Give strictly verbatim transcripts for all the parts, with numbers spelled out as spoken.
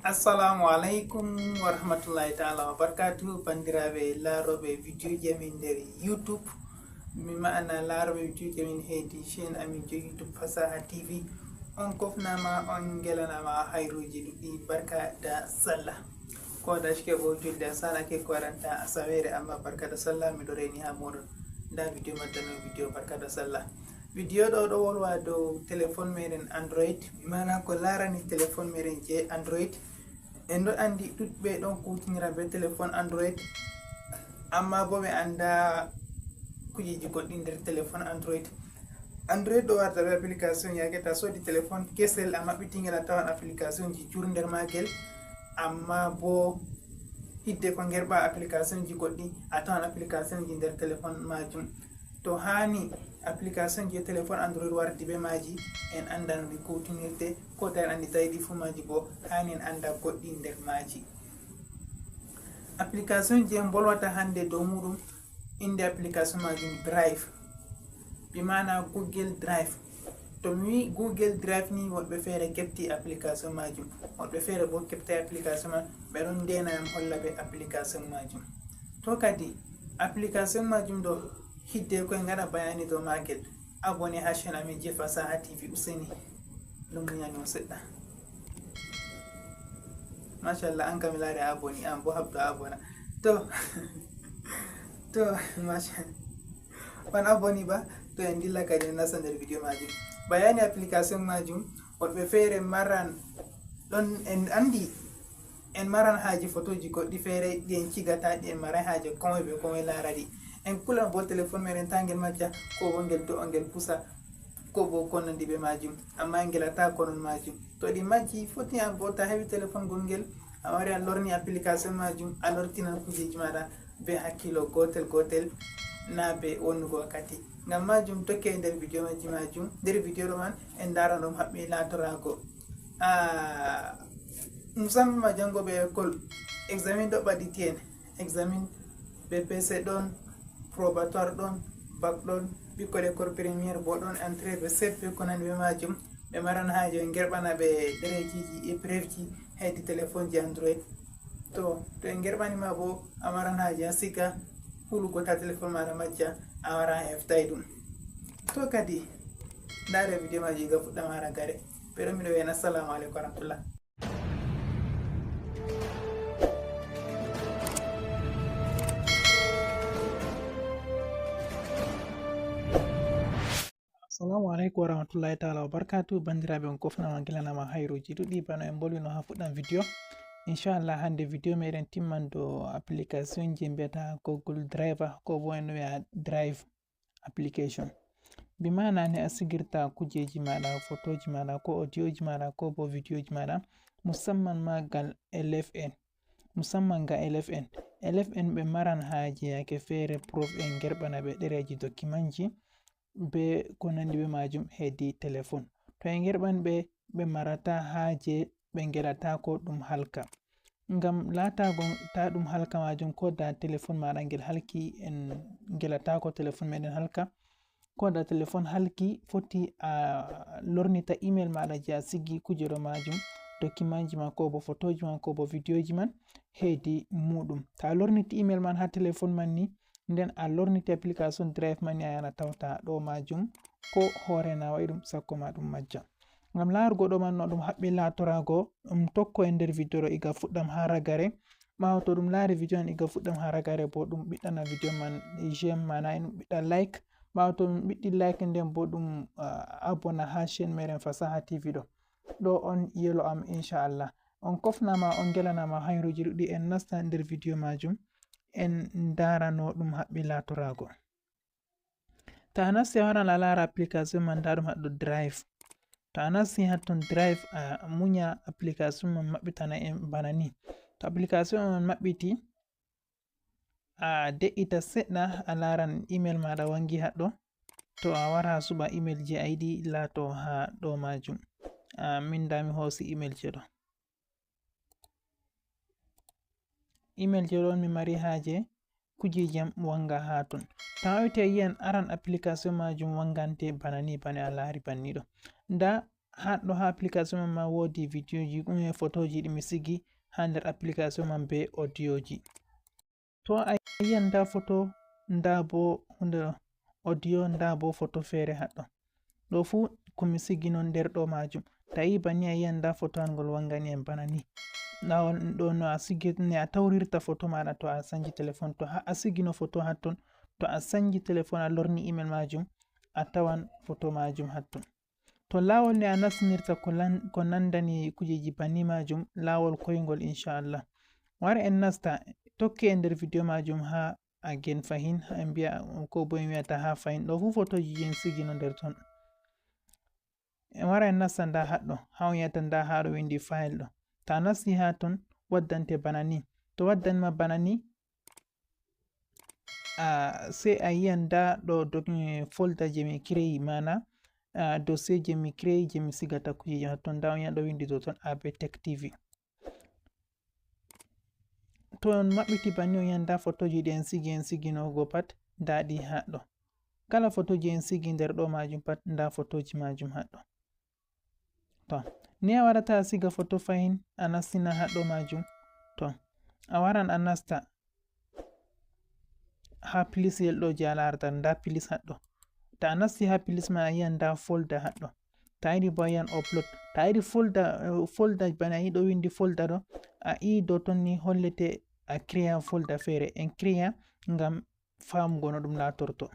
Assalamu alaikum wa rahmatullahi ta'ala wa barakatuhu, bandiraɓe laroɓe videoji amin nder YouTube. Mi ma'ana laroɓe videoji amin hedi chaîne amin je YouTube Fasaha T V. On kofnama, on gelanama hairuji ɗuɗɗi, barka da sallah. Ko da shike bo julde a salake ko waɗanta asawere, amma barka da sallah mi ɗo reni ha moɗon. Nda video maddano video barka da sallah. Video ɗo ɗo wolwa dow téléphone meɗen Android, mana ko larani téléphone meɗen je Android. En ɗo andi ɗuɗɓe ɗon kutinira be téléphone Android, amma bo ɓe anda kujeji goɗɗi nder téléphone Android. Android ɗo warda be application yake ta sodi téléphone kesel a maɓɓitingel a tawan application ji jur nder magel, amma bo hidde ko ngerɓa application ji goɗɗi a tawan application ji nder téléphone majum. To hani application je téléphone Android wardi be maji, en anda no ɗi kutinirte, ko ta en andi tawi ɗi fu maji bo hani en anda goɗɗi nder maji. Application je en bolwata hande dow muɗum, inde application majum Drive, bi mana Google Drive. To mi wi Google Drive ni, woɗɓe feere kepti application majum, woɗɓe feere bo keptai application man, ɓe ɗon ndena yam holla ɓe application majum. To kadi application majum ɗo, hidde ko en ngaɗa bayani dow magel, abonné ha chaîne amin je Fasaha T V useni. Ɗum muñani on seɗɗa. Machallah, an kam mi laari a aboni, an bo habdo a abona. To, to, machallah. On aboni ba, to en dilla kadi en nasta nder video majum. Bayani application majum, woɗɓe feere maran, ɗon en andi, en maran haaje photoji goɗɗi feere ɗi en cigata, ɗi en marai haaje komoy be komoy laara ɗi. En kulan bo téléphone meɗen ta ngel majja, ko bo ngel do'o ngel pusa, ko bo ko nandi be majum, amma en ngelata ko non majum. To ɗi majji, foti an bo ta heɓi téléphone gol ngel, a wari a lorni application majum, a lortinan kujeji maɗa be hakkilo gotel gotel, na be wonnugo wakkati. Ngam majum tokke nder video majji majum, nder video ɗo man en ndaran ɗum haɓɓi latorago. Ah, musamman ma jangoɓe école, examen ɗo ɓaɗiti en, examen B P C ɗon, probatoire ɗon, bac ɗon, ɓikkol école première bo ɗon, entrée be C P ko nandi be majum. Ɓe maran haaje en gerɓana ɓe ɗerejiji, épreuve ji hedi téléphone ji Android. To, to en gerɓani ma bo, a maran haaje a siga hulugo ta téléphone maɗa majja, a wara a heftai ɗum. To kadi, ndare video maji ga fuɗɗam ha ragare. Ɓe ɗon miɗo wiyan assalamu alaikum warahmatullah. Assalamu alaikum warahmatullahi ta'ala wabarakatuh. Bandiraɓe, on kofnama, gelanama hairuji ɗuɗɗi. Bano en bolwino ha fuɗɗam video, inchallah hande video meɗen timman dow application je mbiyata Google Driver, ko bo en wiya Drive application. Bi mana ni a sigirta kujeji maɗa, photoji maɗa, ko audioji maɗa, ko bo videoji maɗa, musamman ma gal élève en. Musamman ga élève en. Élève en ɓe maran haaje yake feere prof en gerɓana ɓe ɗereji documentji be ko nandi be majum hedi téléphone. To en gerɓan ɓe, ɓe marata haaje, ɓe ngelatako ɗum halka. Ngam latago ta ɗum halka majum, ko da téléphone maɗa ngel halki, en ngelatako téléphone meɗen halka. Ko da téléphone halki, foti a lornita email maɗa je a sigi kuje ɗo majum, documentji ma, ko bo photoji ma, ko bo videoji man hedi muɗum. Ta lorniti email man ha téléphone man ni, nden a lorniti application Drive man ni, a yana tawta ɗo majum ko hoore na waɗi ɗum, sakko ma ɗum majja. Ngam laarugo ɗo man no ɗum haɓɓi laatorago, ɗum tokko e nder video ɗo iga fuɗɗam ha ragare. Ɓaawo to ɗum laari video man iga fuɗɗam ha ragare bo, ɗum ɓiɗɗana video man j'aime, mana en ɗum ɓiɗɗa like. Ɓaawo to ɗum ɓiɗɗi like, nden bo ɗum, ah, abona ha chaîne meɗen Fasaha T V ɗo. Ɗo on yelo am, inchallah. On kofnama, on gelanama hayruji ɗuɗɗi. En nasta nder video majum, en ndaara no ɗum haɓɓi laatorago. To a nasti, a waran a laara application man, nda ɗum haɗɗo Drive. To a nasti hatton Drive, a munya application man maɓɓitana en bana ni. To application man maɓɓiti, a de'ita seɗɗa, a laaran email maɗa wangi haɗɗo. To a wara a suɓa email je a yiɗi laato ha ɗo majum. A, min nda mi hoosi email je ɗo. Email je ɗo on mi mari haaje kujeji am wanga ha ton. To a maɓɓiti a yi'an aran application majum wangante bana ni, bana a laari banni ɗo. Nda Haɗɗo ha application man ma wodi videoji ɗum e photoji ɗi mi sigi ha nder application man be audioji. To a yiyan nda photo, nda bo hunde ɗo, audio, nda bo photo feere haɗɗo. Ɗo fu ko mi sigi non nder ɗo majum. Ta yi banni a yiyan nda photo an ngol wangani en bana ni. Lawol ɗo no a sigi, ne a tawrirta photo maɗa to a sanji téléphone. To ha a sigino photo hatton, to a sanji téléphone a lorni email majum, a tawan photo majum hatton. To lawol ne a nastinirta ko lan-, ko nandani kujeji banni majum, lawol koyngol inchallah. Wara en nasta, tokke e nder video majum ha again fahin, ha en mbiya, ko bo en wiyata ha fahin. Ɗo fu photoji je en sigino nder ton. En wara en nasta nda haɗɗo, ha on yiyata nda ha ɗo windi file ɗo. Ta nasti ha ton, waddante bana ni. To waddanma bana ni, a, sey a yiyan nda ɗo doc-, eh, folder je mi créé, mana, a, dossier je mi créé, je mi sigata kujeji hatton. Nda on yiyan ɗo windi ɗo ton A B Tech T V. To on maɓɓiti banni, on yiyan nda photoji ɗi en sigi, en sigino go pat, nda ɗi haɗɗo. Kala photoji en sigi nder ɗo majum pat, nda photoji majum haɗɗo. To, ni a waɗata a siga photo fahin, a nastina haɗɗo majum. To, a waran a nasta ha plus yel ɗo je a larata, nda plus haɗɗo. Ta a nasti ha plus man a yiyan nda folder haɗɗo. Ta a yiɗi bo a yiyan upload. Ta a yiɗi folder, eh, folder bana a yiɗo windi folder ɗo, a yi dow ton ni hollete a créa folder feere. En créa ngam famugo no ɗum latorto.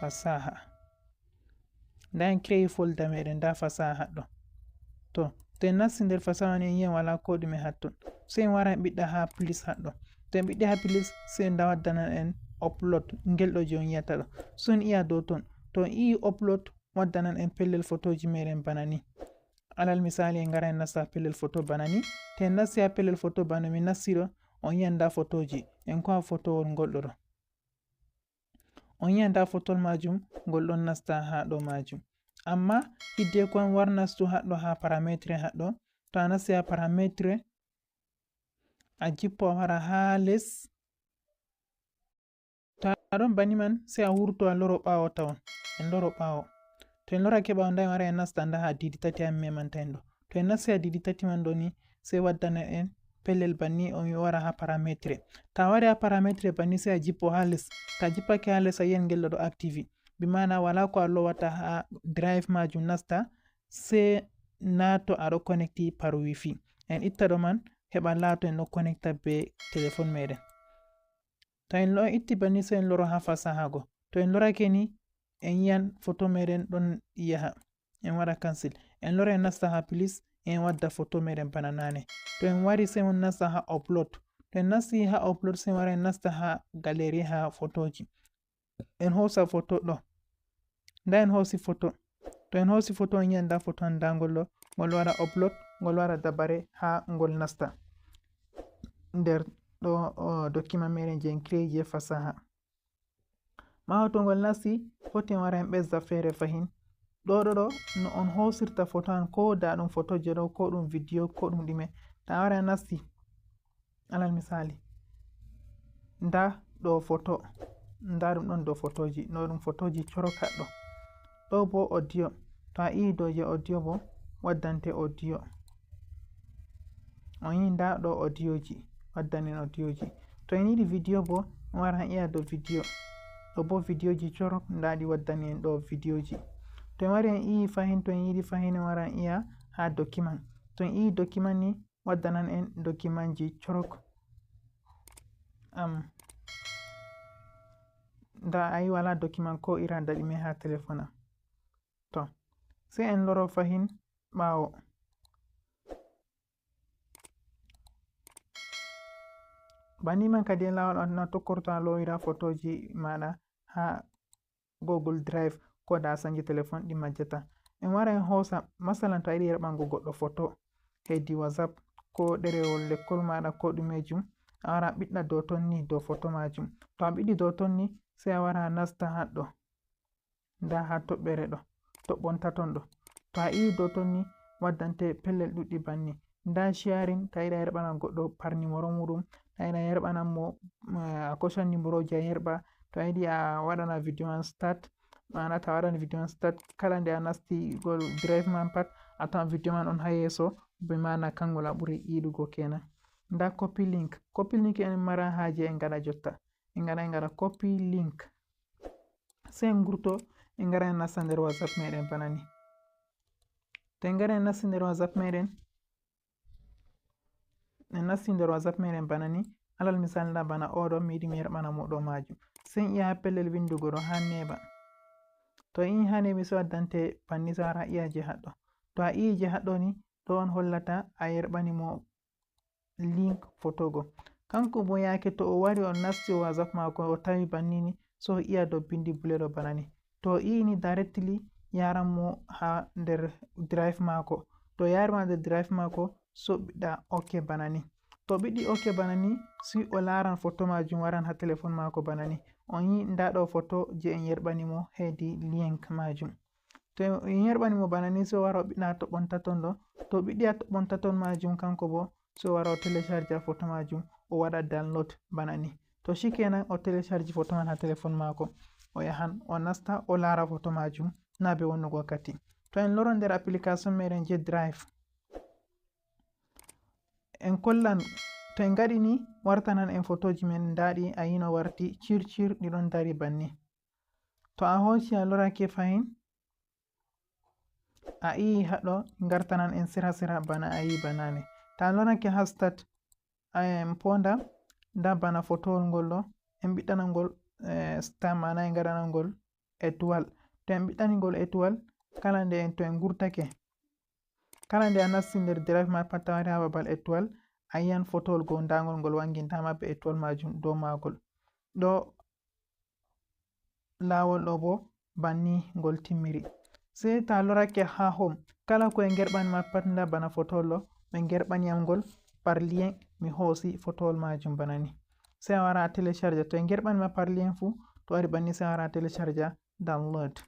Fasaha. Nda en créé folder meɗen, nda fasaha haɗɗo. To, to en nasti nder fasaha ni, en yiyan wala ko ɗume hatton. Sey en wara en ɓiɗɗa ha plus haɗɗo. To en ɓiɗɗi ha plus, sey nda waddanan en upload, ngel ɗo je on yiyata ɗo. Sey on iya dow ton. To on iyi upload, waddanan en pellel photoji meɗen bana ni. Alal misali, en ngara en nasta pellel photo bana ni. To en nasti ha pellel photo bana mi nasti ɗo, on yiyan nda photoji. En koha photowol ngol ɗo ɗo. On yiyan nda photowol majum, ngol ɗon nasta ha ɗo majum. Amma hidde ko en war nastu haɗɗo ha parametre haɗɗo. To a nasti ha parametre, a jippo a wara ha les. To a ɗon banni man, sey a wurto a loro ɓaawo tawon. En loro ɓaawo. To en lorake ɓaawo, nda en wara en nasta nda ha didi tati ha mi memanta en ɗo. To en nasti ha didi tati man ɗo ni, sey waddana en pellel banni, on wara ha parametre. Ta wari ha parametre banni, sey a jippo ha les. Ta jippake ha les, a yiyan ngel ɗo ɗo active. Bi maana wala ko a lowata ha drive majum nasta, sey na to a ɗo connecti par wifi. En itta ɗo man, heɓa laato en ɗo connecta be téléphone meɗen. To en lo-, itti banni, sey en loro ha fasaha go. To en lorake ni, en yiyan photo meɗen ɗon yaha. En waɗa cancel. En lora en nasta ha plus, en wadda photo meɗen bana nane. To en wari, sey en nasta ha upload. To en nasti ha upload, sey en wara en nasta ha galerie ha photoji. En hosa photo ɗo. Nda en hosi photo. To en hosi photo, on yiyan nda photo an nda ngol ɗo. Ngol wara upload, ngol wara dabare ha ngol nasta nder ɗo, o, document meɗen je en créé je fasaha. Ɓaawo to ngol nasti, foti en wara en ɓesda feere fahin. Ɗo, ɗo, ɗo, no on hosirta photo an, ko da ɗum photo je ɗo, ko ɗum video, ko ɗum ɗume. Ta wara en nasti. Alal misali, nda ɗo photo, nda ɗum ɗon dow photoji, no ɗum photoji corok haɗɗo. Ɗo bo audio, to a iyi dow je audio bo, waddante audio. On yi nda ɗo audioji, waddani en audioji. To en yiɗi video bo, en wara en iya dow video. Ɗo bo videoji corok, nda ɗi waddani en ɗo videoji. To en wari en iyi fahin, to en yiɗi fahin, en wara en iya ha document. To en iyi document ni, waddanan en documentji corok. Am, nda ayi wala document ko ira nda ɗume ha téléphone am. To, sey en loro fahin ɓaawo. Banni man kadi e laawol on na tokkorto a lowira photoji maɗa ha Google Drive, ko da a sanji téléphone ɗi majjata. En wara en hosa, masalan, to a yiɗi yerɓango goɗɗo photo hedi WhatsApp ko ɗerewol lekkol maɗa ko ɗumejum, a wara a ɓiɗɗa dow ton ni dow photo majum. To a ɓiɗɗi dow ton ni, sey a wara a nasta haɗɗo. Nda ha toɓɓere ɗo, toɓɓon taton ɗo. To a iyi dow ton ni, waddante pellel ɗuɗɗi banni. Nda sharing, to a yiɗi a yerɓana goɗɗo par numéro muɗum, to a yiɗi a yerɓanan mo, eh, a kocan numéroji a yerɓa, to a yiɗi a waɗana video man start, Maana ta waɗan video man start, kala nde a nasti gol drive man pat, a tawan video man on ha yeeso, be maana kangol a ɓuri yiɗugo kenan. Nda copy link. Copy link en mara haaje en ngaɗa jotta. En ngaɗa, en ngaɗa copy link. Sey en gurto, en ngara en nasta nder WhatsApp meɗen bana ni. To en ngara en nasti nder WhatsApp meɗen, en nasti nder WhatsApp meɗen bana ni. Alal misali, nda bana oɗo, mi yiɗi mi yerɓana mo ɗo majum. Sey en iya ha pellel vindugo ɗo ha neɓa. To en iwi ha neɓa, sey o waddante banni, sey a wara a iya je haɗɗo. To a iwi je haɗɗo ni, ɗo on hollata a yerɓani mo link foto go. Kanko bo yaake to o wari o nasti o WhatsApp mako, o tawi banni ni, sey o iya dow bindi bule ɗo bana ni. To o iwi ni, directly yaran mo ha nder drive mako. To o yari ma nder drive mako, sey o ɓiɗɗa OK bana ni. To o ɓiɗɗi OK bana ni, sey o laran foto majum waran ha telefon mako bana ni. On yi nda ɗo foto je en yerɓani mo hedi link majum. To en yerɓani mo bana ni, sey o wara o ɓiɗɗa toɓɓon taton ɗo. To o ɓiɗɗi ha toɓɓon taton majum kanko bo, sey o wara o télécharge foto majum, o waɗa download bana ni. To shikenan, o télécharge foto man ha telefon mako. O yahan, o nasta, o lara foto majum, na be wonnugo wakkati. To en loro nder application meɗen je Drive. En kollan, to en ngaɗi ni, wartanan en fotoji men, nda ɗi a yi no warti, cir cir, ɗi ɗon dari banni. To a hosi a lorake fahin, a iwi haɗɗo, ngartanan en sera sera bana a yi bana ni. Ta lorake ha start, en ponda, nda bana fotowol ngol ɗo, en ɓiɗɗana ngol, eh, star, mana en ngaɗana ngol étoile. To en ɓiɗɗani ngol étoile, kala nde en, to en gurtake, kala nde a nasti nder Drive ma pat, a wari ha babal étoile, a yiyan fotowol go, nda ngol, ngol wangi, nda maɓɓe étoile majum dow magol. Ɗo lawol ɗo bo banni ngol timmiri. Sey ta lorake ha home, kala ko e ngerɓan ma pat, nda bana fotowol ɗo, ɓe ngerɓani yam ngol par lien, mi hosi fotowol majum bana ni. Sey a wara a télécharge, to e ngerɓan ma par lien fu, to wari banni sey a wara a télécharge download.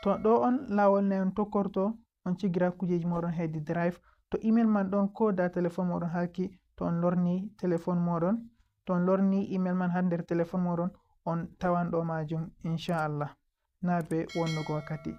To ɗo on lawol ne on tokkorto, on cigira kujeji moɗon hedi Drive. To email man ɗon ko da telefon moɗon halki, to on lorni telefon moɗon, to on lorni email man ha nder telefon moɗon, on tawan ɗo majum, inchallah. Na be wonnugo wakkati.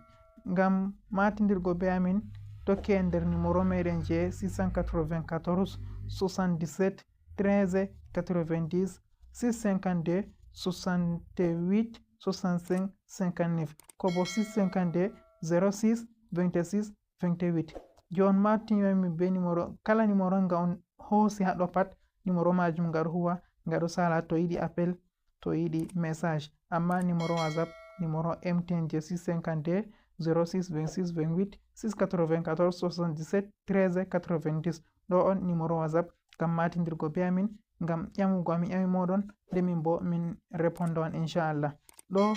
Ngam matindirgo be amin, tokke nder numéro meɗen je six cent quatre-vingt-quatorze, soixante-dix-sept, treize, quatre-vingt-dix, six cinquante-deux, soixante-huit, soixante-cinq, cinquante-neuf, ko bo six cinquante-deux, zéro six, vingt-six, vingt-huit. Jon matinami be numéro, kala numéro nga on hosi haɗo pat, numéro majum nga ɗo huwa, nga ɗo sala to yiɗi appel, to yiɗi message. Amma numéro WhatsApp, numéro M T N je six cinquante-deux, zéro six, vingt-six, vingt-huit, six quatre-vingt-quatorze, soixante-dix-sept, treize, quatre-vingt-dix. Ɗo on numéro WhatsApp ngam matindirgo be amin, ngam ƴamugo amin ƴami moɗon, nde min bo min réponde on, inchallah. Ɗo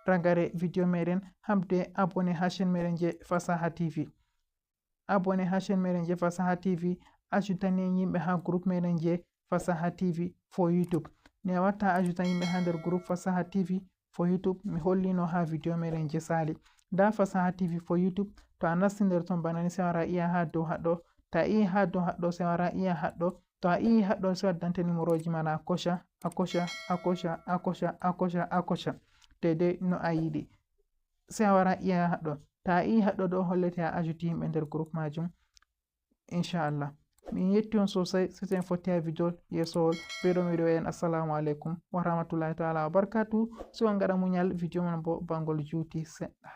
ragare video meɗen, habde abonné ha chaîne meɗen je Fasaha T V. Abonné ha chaîne meɗen je Fasaha T V, ajoutani yimɓe ha groupe meɗen je Fasaha T V for YouTube. Ne watta ajouta yimɓe ha nder groupe Fasaha T V for YouTube, mi hollino ha video meɗen je sali. Nda Fasaha T V for YouTube, to a nasti nder ton bana ni, sey wara iya ha dow haɗo. Ta iwi ha dow haɗo, sey wara iya haɗo. To a iwi haɗo, sey waddante numéroji ma, a koca, a koca, a koca, a koca, a koca, a koca. Daidai no a yiɗi. Sey a wara iya haɗo. Ta iwi haɗo ɗo hollete a ajouti yimɓe nder groupe majum. Inchallah. Min yetti on sosai, sey to en fotti ha video yeesowol. Be ɗo miɗo wi'a on assalamu alaikum wa rahmatullahi ta'ala wa barakatuh. Sey on ngaɗa muñal, video man bo bangol juuti seɗɗa.